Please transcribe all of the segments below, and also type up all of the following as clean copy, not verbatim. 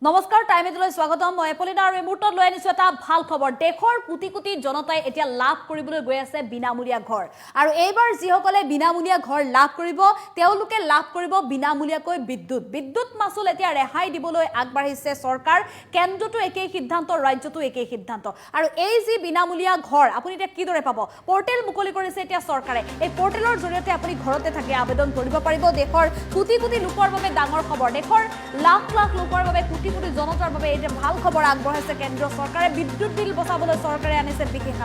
নমস্কাৰ, টাইম এইটলৈ স্বাগতম। মই এপলিনা আৰু এই মুহূৰ্তত লৈ আনিছো এটা ভাল খবৰ। দেশৰ কোটি কোটি জনতাই এতিয়া লাভ কৰিবলৈ গৈ আছে বিনামূলীয়া ঘৰ। আৰু এইবাৰ যিসকলে বিনামূলীয়া ঘৰ লাভ কৰিব, তেওঁলোকে লাভ কৰিব বিনামূলীয়াকৈ বিদ্যুৎ। বিদ্যুৎ মাচুল এতিয়া ৰেহাই দিবলৈ আগবাঢ়িছে চৰকাৰ। কেন্দ্ৰতো একেই সিদ্ধান্ত, ৰাজ্যতো একেই সিদ্ধান্ত। আৰু এই যি বিনামূলীয়া ঘৰ, আপুনি এতিয়া কিদৰে পাব? পৰ্টেল মুকলি কৰিছে এতিয়া চৰকাৰে। এই পৰ্টেলৰ জৰিয়তে আপুনি ঘৰতে থাকি আবেদন কৰিব পাৰিব। দেশৰ কোটি কোটি লোকৰ বাবে ডাঙৰ খবৰ। দেশৰ লাখ লাখ লোকৰ বাবে, কোটি কোটি জনতাৰ বাবে এতিয়া ভাল খবৰ আগবঢ়াইছে কেন্দ্ৰীয় চৰকাৰে। বিদ্যুৎ বিল বচাবলৈ চৰকাৰে আনিছে বিশেষ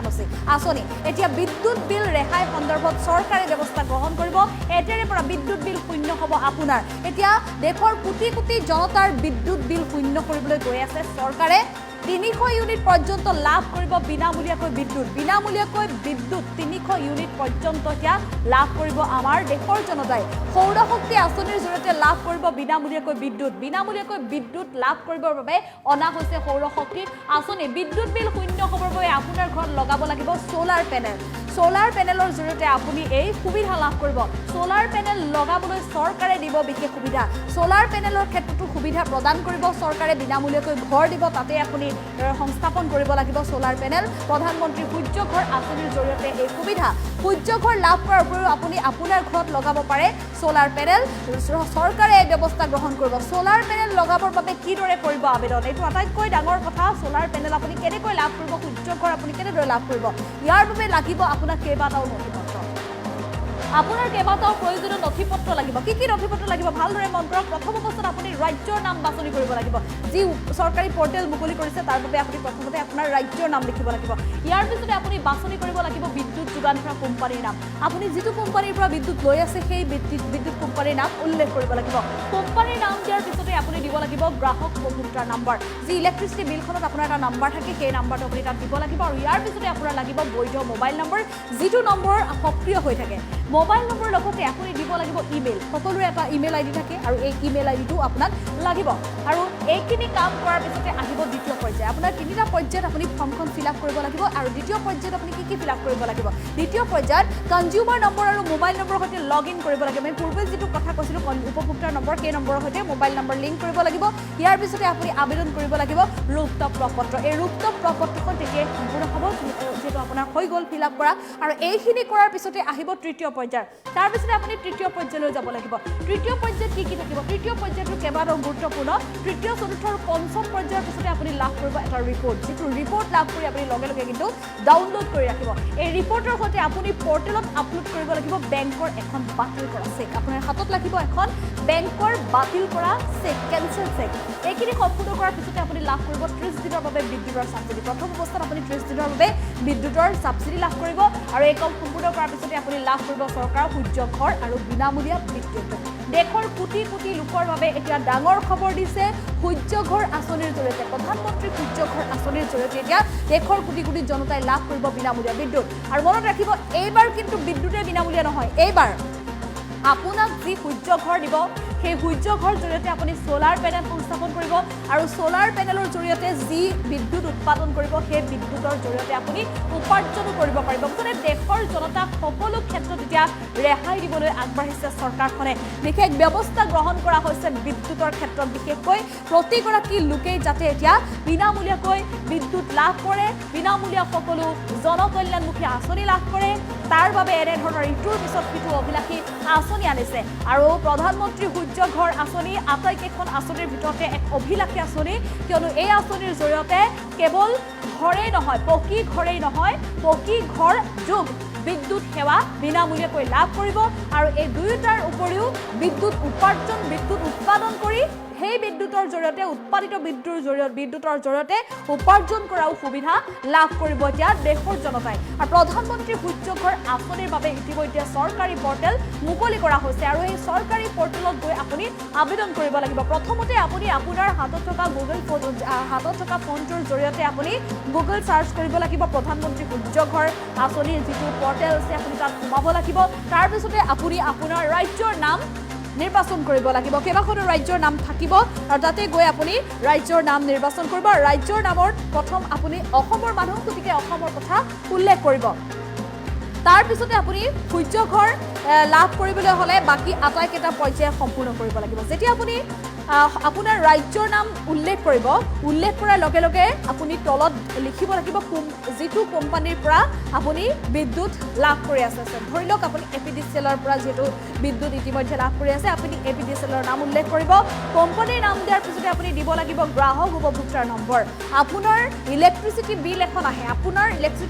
আঁচনি। এতিয়া বিদ্যুৎ বিল ৰেহাই সন্দৰ্ভত চৰকাৰে ব্যৱস্থা গ্ৰহণ কৰিব। এতিয়াৰে পৰা বিদ্যুৎ বিল শূন্য হ'ব আপোনাৰ। এতিয়া দেশৰ কোটি কোটি জনতাৰ বিদ্যুৎ বিল শূন্য কৰিবলৈ গৈ আছে চৰকাৰে। 300 ইউনিট পৰ্যন্ত লাভ কৰিব বিনামূলীয়াকৈ বিদ্যুৎ। বিনামূলীয়াকৈ বিদ্যুৎ 300 ইউনিট পৰ্যন্ত এতিয়া লাভ কৰিব আমাৰ দেশৰ জনতাই। সৌৰশক্তি আঁচনিৰ জৰিয়তে লাভ কৰিব বিনামূলীয়াকৈ বিদ্যুৎ। বিনামূলীয়াকৈ বিদ্যুৎ লাভ কৰিবৰ বাবে অনা হৈছে সৌৰশক্তি আঁচনি। বিদ্যুৎ বিল শূন্য হ'বৰ বাবে আপোনাৰ ঘৰত লগাব লাগিব চ'লাৰ পেনেল। চ'লাৰ পেনেলৰ জৰিয়তে আপুনি এই সুবিধা লাভ কৰিব। চ'লাৰ পেনেল লগাবলৈ চৰকাৰে দিব বিশেষ সুবিধা। চ'লাৰ পেনেলৰ ক্ষেত্ৰতো সুবিধা প্ৰদান কৰিব চৰকাৰে। বিনামূলীয়াকৈ ঘৰ দিব, তাতে আপুনি সংস্থাপন কৰিব লাগিব চ'লাৰ পেনেল। প্ৰধানমন্ত্ৰী সূৰ্য ঘৰ আঁচনিৰ জৰিয়তে এই সুবিধা। সূৰ্য ঘৰ লাভ কৰাৰ উপৰিও আপুনি আপোনাৰ ঘৰত লগাব পাৰে চ'লাৰ পেনেল। চৰকাৰে এই ব্যৱস্থা গ্ৰহণ কৰিব। চ'লাৰ পেনেল লগাবৰ বাবে কিদৰে কৰিব আবেদন, এইটো আটাইতকৈ ডাঙৰ কথা। চ'লাৰ পেনেল আপুনি কেনেকৈ লাভ কৰিব, সূৰ্য ঘৰ আপুনি কেনেদৰে লাভ কৰিব? ইয়াৰ বাবে লাগিব আপোনাক কেইবাটাও নথি পত্ৰ। আপোনাৰ কেইবাটাও প্ৰয়োজনীয় নথি পত্ৰ লাগিব। কি কি নথি পত্ৰ লাগিব, ভালদৰে মন কৰক। প্ৰথম অৱস্থাত আপুনি ৰাজ্যৰ নাম বাছনি কৰিব লাগিব। যি চৰকাৰী পৰ্টেল মুকলি কৰিছে, তাৰ বাবে আপুনি প্ৰথমতে আপোনাৰ ৰাজ্যৰ নাম লিখিব লাগিব। ইয়াৰ পিছতে আপুনি বাছনি কৰিব লাগিব বিদ্যুৎ যোগান ধৰা কোম্পানীৰ নাম। আপুনি যিটো কোম্পানীৰ পৰা বিদ্যুৎ লৈ আছে, সেই বিদ্যুৎ বিদ্যুৎ কোম্পানীৰ নাম উল্লেখ কৰিব লাগিব। কোম্পানীৰ নাম দিয়াৰ পিছতে আপুনি দিব লাগিব গ্ৰাহক উপভোক্তাৰ নাম্বাৰ। যি ইলেক্ট্ৰিচিটি বিলখনত আপোনাৰ এটা নাম্বাৰ থাকে, সেই নাম্বাৰটো আপুনি তাত দিব লাগিব। আৰু ইয়াৰ পিছতে আপোনাৰ লাগিব বৈধ মোবাইল নম্বৰ, যিটো নম্বৰ সক্ৰিয় হৈ থাকে। মোবাইল নম্বৰৰ লগতে আপুনি দিব লাগিব ইমেইল। সকলোৰে এটা ইমেইল আই ডি থাকে আৰু এই ইমেইল আই ডিটো আপোনাক লাগিব। আৰু এইখিনি কাম কৰাৰ পিছতে আহিব দ্বিতীয় পৰ্যায়। আপোনাৰ তিনিটা পৰ্যায়ত আপুনি ফৰ্মখন ফিল আপ কৰিব লাগিব। আৰু দ্বিতীয় পৰ্যায়ত আপুনি কি কি ফিল আপ কৰিব লাগিব? দ্বিতীয় পৰ্যায়ত কনজিউমাৰ নম্বৰ আৰু মোবাইল নম্বৰৰ সৈতে লগ ইন কৰিব লাগিব। আমি পূৰ্বে যিটো কথা কৈছিলোঁ, উপভোক্তাৰ নম্বৰ, সেই নম্বৰৰ সৈতে মোবাইল নম্বৰ লিংক কৰিব লাগিব। ইয়াৰ পিছতে আপুনি আবেদন কৰিব লাগিব ৰূপটপ প্ৰপত্ৰ। এই ৰূপটপ প্ৰপত্ৰখন তেতিয়াই সম্পূৰ্ণ হ'ব, যিহেতু আপোনাৰ হৈ গ'ল ফিল আপ কৰা। আৰু এইখিনি কৰাৰ পিছতে আহিব তৃতীয় পৰ্যায়। তাৰপিছতে আপুনি তৃতীয় পৰ্যায়লৈ যাব লাগিব। তৃতীয় পৰ্যায়ত কি কি থাকিব? তৃতীয় পৰ্যায়টো কেইবাটাও গুৰুত্বপূৰ্ণ। তৃতীয়, চতুৰ্থ আৰু পঞ্চম পৰ্যায়ৰ পিছতে আপুনি লাভ কৰিব এটা ৰিপৰ্ট, যিটো ৰিপৰ্ট লাভ কৰি আপুনি লগে লগে কিন্তু ডাউনলোড কৰি ৰাখিব। এই ৰিপৰ্টৰ সৈতে আপুনি পৰ্টেলত আপলোড কৰিব লাগিব বেংকৰ এখন বাতিল কৰা চেক। আপোনাৰ হাতত লাগিব এখন বেংকৰ বাতিল কৰা চেক, কেনচেল চেক। এইখিনি সম্পূৰ্ণ কৰাৰ পিছতে আপুনি লাভ কৰিব 30 দিনৰ বাবে বিদ্যুতৰ ছাবচিডি। প্ৰথম অৱস্থাত আপুনি 30 দিনৰ বাবে বিদ্যুতৰ ছাবচিডি লাভ কৰিব। আৰু এই কাম সম্পূৰ্ণ কৰাৰ পিছতে আপুনি লাভ কৰিব চৰকাৰৰ সূৰ্য ঘৰ আৰু বিনামূলীয়া বিদ্যুৎ। দেশৰ কোটি কোটি লোকৰ বাবে এতিয়া ডাঙৰ খবৰ দিছে সূৰ্য ঘৰ আঁচনিৰ জৰিয়তে। প্ৰধানমন্ত্ৰী সূৰ্য ঘৰ আঁচনিৰ জৰিয়তে এতিয়া দেশৰ কোটি কোটি জনতাই লাভ কৰিব বিনামূলীয়া বিদ্যুৎ। আৰু মনত ৰাখিব, এইবাৰ কিন্তু বিদ্যুতে বিনামূলীয়া নহয়। এইবাৰ আপোনাক যি সূৰ্য ঘৰ দিব, সেই সূৰ্য ঘৰ জৰিয়তে আপুনি চ'লাৰ পেনেল সংস্থাপন কৰিব আৰু চ'লাৰ পেনেলৰ জৰিয়তে যি বিদ্যুৎ উৎপাদন কৰিব, সেই বিদ্যুতৰ জৰিয়তে আপুনি উপাৰ্জনো কৰিব পাৰিব। মুঠতে দেশৰ জনতাক সকলো ক্ষেত্ৰত এতিয়া ৰেহাই দিবলৈ আগবাঢ়িছে চৰকাৰখনে। বিশেষ ব্যৱস্থা গ্ৰহণ কৰা হৈছে বিদ্যুতৰ ক্ষেত্ৰত। বিশেষকৈ প্ৰতিগৰাকী লোকেই যাতে এতিয়া বিনামূলীয়াকৈ বিদ্যুৎ লাভ কৰে, বিনামূলীয়া সকলো জনকল্যাণমুখী আঁচনি লাভ কৰে, তাৰ বাবে এনেধৰণৰ ইটোৰ পিছত সিটো অভিলাষী আঁচনি আনিছে। আৰু প্ৰধানমন্ত্ৰী সূৰ্য ঘৰ আঁচনি আটাইকেইখন আঁচনিৰ ভিতৰতে এক অভিলাষী আঁচনি, কিয়নো এই আঁচনিৰ জৰিয়তে কেৱল ঘৰেই নহয়, পকী ঘৰেই নহয়, পকী ঘৰ যোগ বিদ্যুৎ সেৱা বিনামূলীয়াকৈ লাভ কৰিব। আৰু এই দুয়োটাৰ উপৰিও বিদ্যুৎ উপাৰ্জন, বিদ্যুৎ উৎপাদন কৰি সেই বিদ্যুতৰ জৰিয়তে, উৎপাদিত বিদ্যুতৰ জৰিয়তে উপাৰ্জন কৰাও সুবিধা লাভ কৰিব এতিয়া দেশৰ জনতাই। আৰু প্ৰধানমন্ত্ৰী সূৰ্য ঘৰ আঁচনিৰ বাবে ইতিমধ্যে চৰকাৰী পৰ্টেল মুকলি কৰা হৈছে। আৰু এই চৰকাৰী পৰ্টেলত গৈ আপুনি আবেদন কৰিব লাগিব। প্ৰথমতে আপুনি আপোনাৰ হাতত থকা গুগল ফোন, হাতত থকা ফোনটোৰ জৰিয়তে আপুনি গুগল চাৰ্চ কৰিব লাগিব। প্ৰধানমন্ত্ৰী সূৰ্য ঘৰ আঁচনিৰ যিটো পৰ্টেল আছে, আপুনি তাত সোমাব লাগিব। তাৰপিছতে আপুনি আপোনাৰ ৰাজ্যৰ নাম নিৰ্বাচন কৰিব লাগিব। কেইবাখনো ৰাজ্যৰ নাম থাকিব আৰু তাতে গৈ আপুনি ৰাজ্যৰ নাম নিৰ্বাচন কৰিব। আৰু ৰাজ্যৰ নামৰ প্ৰথম আপুনি অসমৰ মানুহ, গতিকে অসমৰ কথা উল্লেখ কৰিব। তাৰপিছতে আপুনি সূৰ্য ঘৰ লাভ কৰিবলৈ হ'লে বাকী আটাইকেইটা পৰ্যায় সম্পূৰ্ণ কৰিব লাগিব। যেতিয়া আপুনি আপোনাৰ ৰাজ্যৰ নাম উল্লেখ কৰিব। উল্লেখ কৰাৰ লগে লগে আপুনি তলত লিখিব লাগিব যিটো কোম্পানীৰ পৰা আপুনি বিদ্যুৎ লাভ কৰি আছে। ধৰি লওক আপুনি এপিডিচিএলৰ পৰা যিহেতু বিদ্যুৎ ইতিমধ্যে লাভ কৰি আছে, আপুনি এপিডিচিএলৰ নাম উল্লেখ কৰিব। কোম্পানীৰ নাম দিয়াৰ পিছতে আপুনি দিব লাগিব গ্ৰাহক উপভোক্তাৰ নম্বৰ। আপোনাৰ ইলেক্ট্ৰিচিটি বিল এখন আহে, আপোনাৰ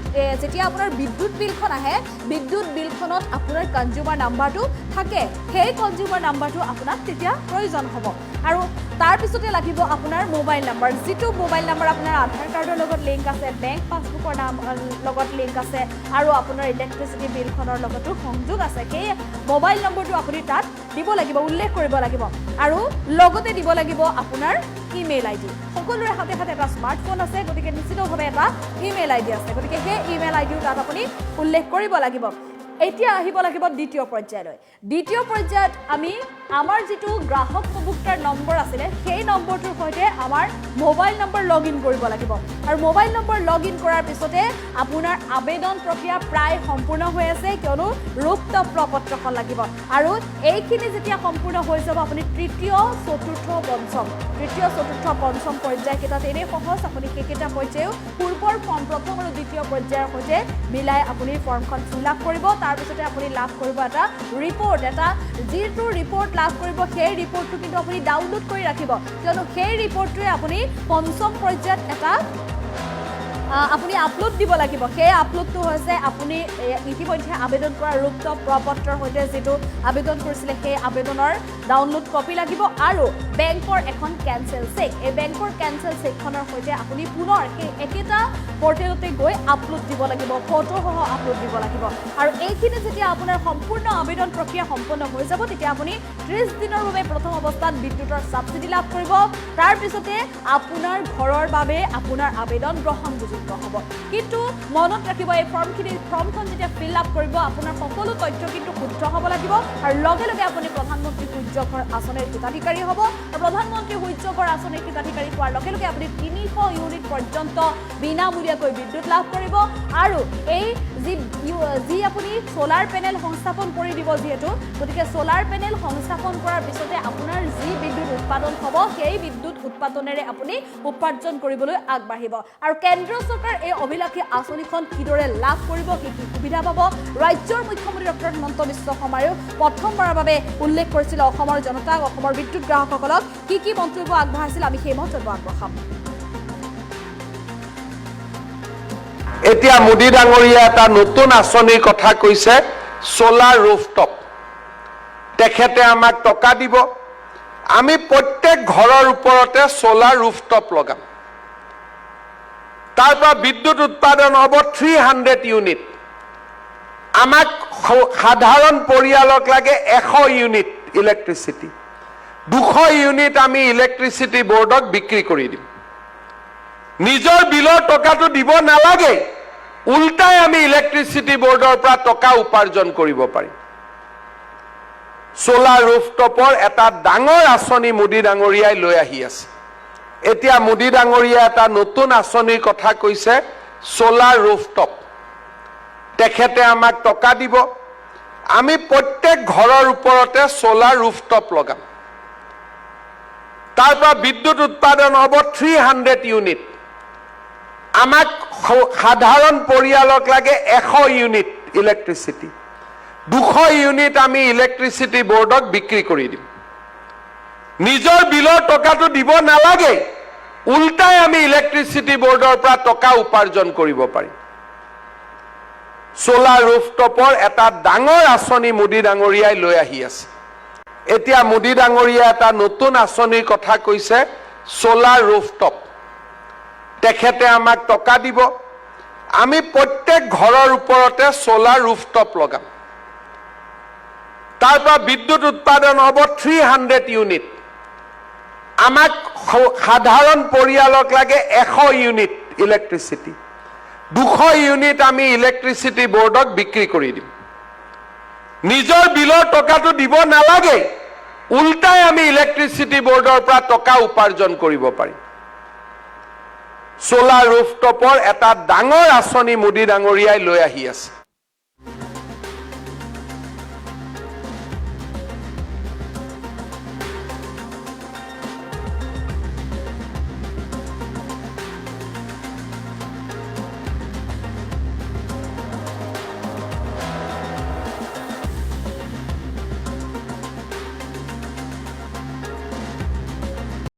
যেতিয়া আপোনাৰ বিদ্যুৎ বিলখন আহে, বিদ্যুৎ বিলখনত আপোনাৰ কনজিউমাৰ নাম্বাৰটো থাকে, সেই কনজিউমাৰ নাম্বাৰটো আপোনাক তেতিয়া প্ৰয়োজন হ'ব। আৰু তাৰপিছতে লাগিব আপোনাৰ মোবাইল নাম্বাৰ, যিটো মোবাইল নাম্বাৰ আপোনাৰ আধাৰ কাৰ্ডৰ লগত লিংক আছে, বেংক পাছবুকৰ নাম লগত লিংক আছে আৰু আপোনাৰ ইলেক্ট্ৰিচিটি বিলখনৰ লগতো সংযোগ আছে, সেই মোবাইল নম্বৰটো আপুনি তাত দিব লাগিব, উল্লেখ কৰিব লাগিব। আৰু লগতে দিব লাগিব আপোনাৰ ইমেইল আইডি। সকলোৰে হাতে হাতে এটা স্মাৰ্টফোন আছে, গতিকে নিশ্চিতভাৱে এটা ইমেইল আইডি আছে, গতিকে সেই ইমেইল আইডিও তাত আপুনি উল্লেখ কৰিব লাগিব। এতিয়া আহিব লাগিব দ্বিতীয় পৰ্যায়লৈ। দ্বিতীয় পৰ্যায়ত আমি আমাৰ যিটো গ্ৰাহক উপভোক্তাৰ নম্বৰ আছিলে, সেই নম্বৰটোৰ সৈতে আমাৰ মোবাইল নম্বৰ লগ ইন কৰিব লাগিব। আৰু মোবাইল নম্বৰ লগ ইন কৰাৰ পিছতে আপোনাৰ আবেদন প্ৰক্ৰিয়া প্ৰায় সম্পূৰ্ণ হৈ আছে, কিয়নো ৰূপটপ প্ৰপত্ৰখন লাগিব। আৰু এইখিনি যেতিয়া সম্পূৰ্ণ হৈ যাব, আপুনি তৃতীয়, চতুৰ্থ, পঞ্চম, তৃতীয়, চতুৰ্থ, পঞ্চম পৰ্যায়কেইটাত এনেই সহজ। আপুনি সেইকেইটা পৰ্যায়ো পূৰ্বৰ ফৰ্ম প্ৰথম আৰু দ্বিতীয় পৰ্যায়ৰ সৈতে মিলাই আপুনি ফৰ্মখন ফিল আপ কৰিব। তাৰপিছতে আপুনি লাভ কৰিব এটা ৰিপৰ্ট, এটা যিটো ৰিপৰ্ট লাভ কৰিব সেই ৰিপৰ্টটো কিন্তু আপুনি ডাউনলোড কৰি ৰাখিব, কিয়নো সেই ৰিপৰ্টটোৱে আপুনি পঞ্চম পৰ্যায়ত এটা আপুনি আপলোড দিব লাগিব। সেই আপলোডটো হৈছে আপুনি ইতিমধ্যে আবেদন কৰা ৰূপটপ প্ৰপত্ৰৰ সৈতে যিটো আবেদন কৰিছিলে সেই আবেদনৰ ডাউনলোড কপি লাগিব আৰু বেংকৰ এখন কেঞ্চেল চেক। এই বেংকৰ কেঞ্চেল চেকখনৰ সৈতে আপুনি পুনৰ সেই একেটা পৰ্টেলতে গৈ আপলোড দিব লাগিব, ফটোসহ আপলোড দিব লাগিব। আৰু এইখিনি যেতিয়া আপোনাৰ সম্পূৰ্ণ আবেদন প্ৰক্ৰিয়া সম্পন্ন হৈ যাব, তেতিয়া আপুনি 30 দিনৰ বাবে প্ৰথম অৱস্থাত বিদ্যুতৰ ছাবচিডি লাভ কৰিব। তাৰপিছতে আপোনাৰ ঘৰৰ বাবে আপোনাৰ আবেদন গ্ৰহণযোগ্য হ'ব। কিন্তু মনত ৰাখিব, এই ফৰ্মখন যেতিয়া ফিল আপ কৰিব, আপোনাৰ সকলো তথ্য কিন্তু শুদ্ধ হ'ব লাগিব আৰু লগে লগে আপুনি প্ৰধানমন্ত্ৰী সূৰ্যঘৰ আঁচনিৰ হিতাধিকাৰী হ'ব। আৰু প্ৰধানমন্ত্ৰী সূৰ্যঘৰ আঁচনিৰ হিতাধিকাৰী হোৱাৰ লগে লগে আপুনি 300 ইউনিট পৰ্যন্ত বিনামূলীয়াকৈ বিদ্যুৎ লাভ কৰিব। আৰু এই যি আপুনি ছ'লাৰ পেনেল সংস্থাপন কৰি দিব যিহেতু, গতিকে ছ'লাৰ পেনেল সংস্থাপন কৰাৰ পিছতে আপোনাৰ যি বিদ্যুৎ উৎপাদন হ'ব, সেই বিদ্যুৎ উৎপাদনেৰে আপুনি উপাৰ্জন কৰিবলৈ আগবাঢ়িব। আৰু কেন্দ্ৰ চৰকাৰ এই অভিলাষী আঁচনিখন কিদৰে লাভ কৰিব, কি কি সুবিধা পাব, ৰাজ্যৰ মুখ্যমন্ত্ৰী ডক্টৰ হিমন্ত বিশ্ব শৰ্মাৰেও প্ৰথমবাৰৰ বাবে উল্লেখ কৰিছিল অসমৰ জনতাক, অসমৰ বিদ্যুৎ গ্ৰাহকসকলক কি কি মন্তব্য আগবঢ়াইছিল, আমি সেই মন্তব্য আগবঢ়াম। এতিয়া মোদী ডাঙৰীয়া এটা নতুন আঁচনিৰ কথা কৈছে, ছ'লাৰ ৰুফটপ। তেখেতে আমাক টকা দিব, আমি প্ৰত্যেক ঘৰৰ ওপৰতে ছ'লাৰ ৰুফটপ লগাম। তাৰ পৰা বিদ্যুৎ উৎপাদন হ'ব 300 ইউনিট। আমাক সাধাৰণ পৰিয়ালক লাগে 100 ইউনিট ইলেক্ট্ৰিচিটি, 200 ইউনিট আমি ইলেক্ট্ৰিচিটি বৰ্ডক বিক্ৰী কৰি দিম। নিজৰ বিলৰ টকাটো দিব নালাগে, উল্টাই আমি ইলেক্ট্ৰিচিটি বৰ্ডৰ পৰা টকা উপাৰ্জন কৰিব পাৰিম। ছ'লাৰ ৰুফটপৰ এটা ডাঙৰ আঁচনি মোদী ডাঙৰীয়াই লৈ আহি আছে। এতিয়া মোদী ডাঙৰীয়াই এটা নতুন আঁচনিৰ কথা কৈছে, ছ'লাৰ ৰুফটপ। তেখেতে আমাক টকা দিব, আমি প্ৰত্যেক ঘৰৰ ওপৰতে ছ'লাৰ ৰুফটপ লগাম। তাৰ পৰা বিদ্যুৎ উৎপাদন হ'ব 300 ইউনিট। আমাক সাধাৰণ পৰিয়ালক লাগে 100 ইউনিট ইলেক্ট্ৰিচিটি, 200 ইউনিট আমি ইলেক্ট্ৰিচিটি বৰ্ডক বিক্ৰী কৰি দিম। নিজৰ বিলৰ টকাটো দিব নালাগে, উল্টাই আমি ইলেক্ট্ৰিচিটি বৰ্ডৰ পৰা টকা উপাৰ্জন কৰিব পাৰিম। ছ'লাৰ ৰুফটপৰ এটা ডাঙৰ আঁচনি মোদী ডাঙৰীয়াই লৈ আহি আছে। এতিয়া মোদী ডাঙৰীয়াই এটা নতুন আঁচনিৰ কথা কৈছে, ছ'লাৰ ৰুফটপ। তেখেতে আমাক টকা দিব, আমি প্ৰত্যেক ঘৰৰ ওপৰতে ছ'লাৰ ৰুফটপ লগাম। তাৰ পৰা বিদ্যুৎ উৎপাদন হ'ব 300 ইউনিট। আমাক সাধাৰণ পৰিয়ালক লাগে 100 ইউনিট ইলেক্ট্ৰিচিটি, 200 ইউনিট আমি ইলেক্ট্ৰিচিটি বৰ্ডক বিক্ৰী কৰি দিম। নিজৰ বিলৰ টকাটো দিব নালাগে, উল্টাই আমি ইলেক্ট্ৰিচিটি বৰ্ডৰ পৰা টকা উপাৰ্জন কৰিব পাৰিম। ছ'লাৰ ৰুফটপৰ এটা ডাঙৰ আঁচনি মোদী ডাঙৰীয়াই লৈ আহি আছে।